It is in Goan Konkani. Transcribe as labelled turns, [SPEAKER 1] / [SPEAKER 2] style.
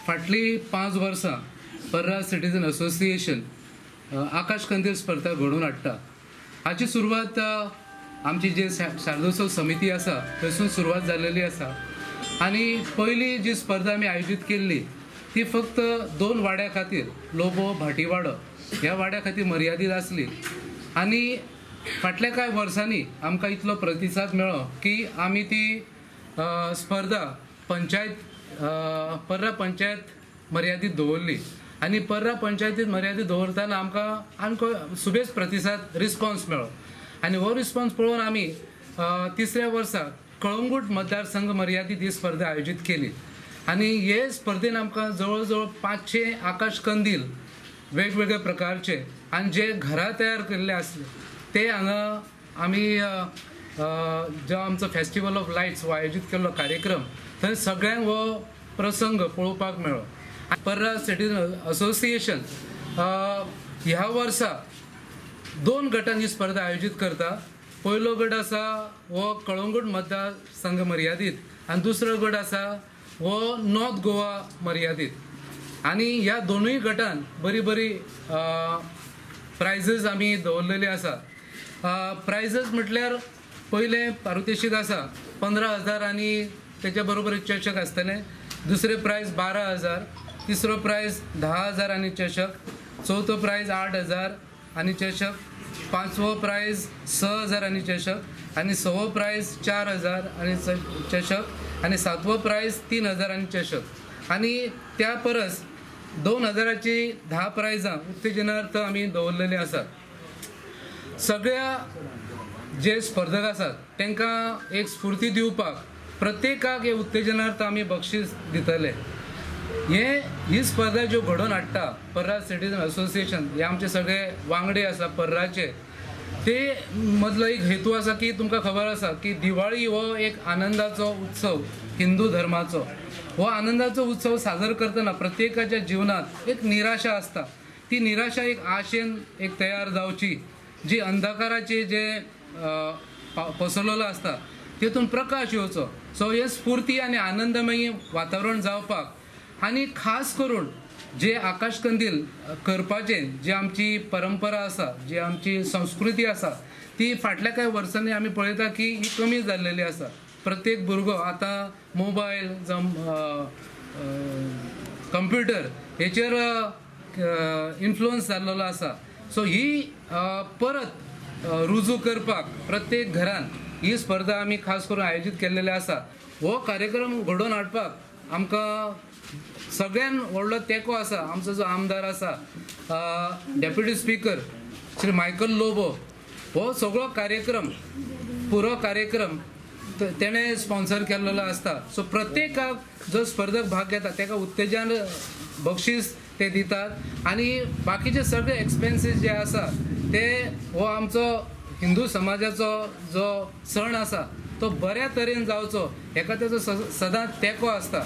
[SPEAKER 1] फाटलीं 5 वर्सां पर्रा सिटीजन असोसिएशन आकाश कंदील स्पर्धा घडोवन हाडटा. हाची सुरवात आमची जी शारदोत्सव समिती आसा थंयसून सुरवात जाल्लेली आसा. आनी पयली जी स्पर्धा आमी आयोजीत केल्ली ती फक्त 2 वाड्या खातीर, लोबो भाटीवाडो ह्या वाड्या खातीर मर्यादीत आसली. आनी फाटल्या कांय वर्सांनी आमकां इतलो प्रतिसाद मेळ्ळो की आमी ती स्पर्धा पंचायत पर्रा पंचायत मर्यादीत दवरली. आनी पर्रा पंचायतीत मर्यादीत दवरतना आमकां आमकां सुबेज प्रतिसाद रिस्पॉन्स मेळ्ळो. आनी हो रिस्पॉन्स पळोवन आमी तिसऱ्या वर्सा कळंगूट मतदारसंघ मर्यादीत ही स्पर्धा आयोजीत केली. आनी हे स्पर्धेन आमकां जवळ जवळ 500 आकाश कंदील वेगवेगळ्या प्रकारचे आनी जे घरा तयार केल्ले आसले ते हांगा आमी जो आमचो फेस्टिवल ऑफ लायट्स हो आयोजीत केल्लो कार्यक्रम थंय सगळ्यांक हो प्रसंग पळोवपाक मेळ्ळो. पर्रा सिटीजन असोसिएशन ह्या वर्सा 2 गटांनी ही स्पर्धा आयोजीत करता. पयलो गट आसा हो कळंगूट मतदारसंघ मर्यादीत आनी दुसरो गट आसा हो नॉर्थ गोवा मर्यादीत. आनी ह्या दोनूय गटान बरी बरी प्रायझीस आमी दवरलेली आसा. प्रायझीस म्हटल्यार पयलें पारितोशीक आसा 15,000 आनी तेच्या बरोबर एक चषक आसतलें. दुसरें प्रायज 12,000, तिसरो प्रायज 10,000 आनी चषक, चवथो प्रायज 8,000 आनी चषक, पांचवो प्रायज 6,000 आनी चषक, आनी सवो प्रायज 4,000 आनी चषक, आनी सातवो प्रायज 3,000 आनी चषक. आनी त्या परस 2,000ची 10 प्रायजां उत्तेजनार्थ आमी दवरलेली आसात. सगळ्या जे स्पर्धक आसात तांकां एक स्फूर्ती दिवपाक प्रत्येकाक हे उत्तेजनार्थ आमी बक्षीस दितले. ही स्पर्धा ज्यो घडोवन हाडटा पर्रा सिटीजन असोसिएशन हे आमचे सगळे वांगडी आसा पर्राचे, ते मदलो एक हेतू आसा की तुमकां खबर आसा की दिवाळी हो एक आनंदाचो उत्सव, हिंदू धर्माचो हो आनंदाचो उत्सव सादर करतना प्रत्येकाच्या जिवनात एक निराशा आसता. ती निराशा एक आशेन एक तयार जावची, जी अंधकाराचे जे पसरलेलो आसता तेतून प्रकाश येवचो. सो हे स्फूर्ती आनी आनंदमयी वातावरण जावपाक आनी खास करून जे आकाश कंदील करपाचें जी आमची परंपरा आसा, जी आमची संस्कृती आसा, ती फाटल्या कांय वर्सांनी आमी पळयता की ही कमी जाल्लेली आसा. प्रत्येक भुरगो आतां मोबायल जावं कंप्युटर हेचेर इन्फ्लुअन्स जाल्लो आसा. सो ही परत रुजू करपाक प्रत्येक घरान ही स्पर्धा आमी खास करून आयोजीत केल्लेली आसा. हो कार्यक्रम घडोवन हाडपाक आमकां सगळ्यान व्हडलो तेंको आसा आमचो जो आमदार आसा deputy speaker Shri Michael Lobo, हो सगळो कार्यक्रम पुरो कार्यक्रम तेणें स्पॉन्सर केल्लो आसता. सो प्रत्येकाक जो स्पर्धक भाग घेता ताका उत्तेजन बक्षीस ते दितात आनी बाकीचे सगळे एक्सपेन्सीस जे आसा ते हो आमचो हिंदू समाजाचो जो सण आसा तो बऱ्या तरेन जावचो हेका तेजो सदांच तेंको आसता.